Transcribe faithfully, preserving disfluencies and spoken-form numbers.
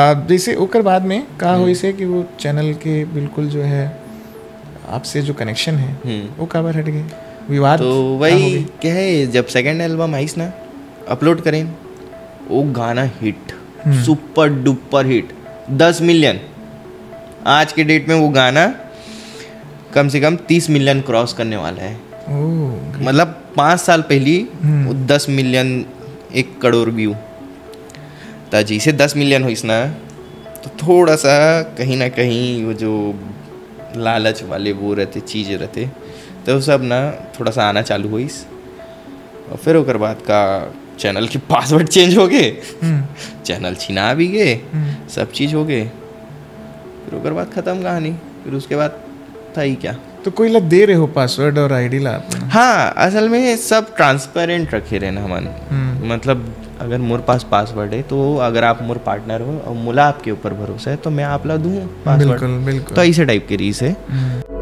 आ, जैसे ओकर बाद में का होइस हे कि वो चैनल के बिल्कुल जो है आपसे जो कनेक्शन है, हम्म। वो काबर हट गए? विवाद तो का हो वही गए? कहे, जब सेकंड एल्बम आइस ना, अपलोड करेन, वो गाना हिट, हम्म। सुपर डुपर हिट, दस मिलियन। आज के डेट में वो गाना कम से कम तीस मिलियन क्रॉस करने वाला है। ओह, मतलब, पाँच साल पहली हम्म। वो दस मिलियन, एक करोड़ व्यू। त जैसे दस मिलियन होइस ना, तो थोड़ा सा कहीं ना कहीं वो जो लालच वाले वो रहते, चीज़ें रहते, तो वो सब ना थोड़ा सा आना चालू होइस। और फिर ओकर बाद का चैनल के पासवर्ड चेंज हो गए, हम्म, चैनल छिना भी गए, हम्म। सब चीज़ हो गए। फिर ओकर बाद ख़त्म कहानी। फिर उसके बाद था ही क्या। तो कोई ला दे रहे हो पासवर्ड और आईडी ला आपने? हाँ, असल में सब ट्रांसपेरेंट रखे रहे ना हमन। हम्म। मतलब, अगर मोर पास पासवर्ड है, तो अगर आप मोर पार्टनर हो और मोला आपके ऊपर भरोसा है, तो मैं आप ला दूँ पासवर्ड। बिल्कुल, बिल्कुल। तो ऐसे टाइप के रीस है। हम्म।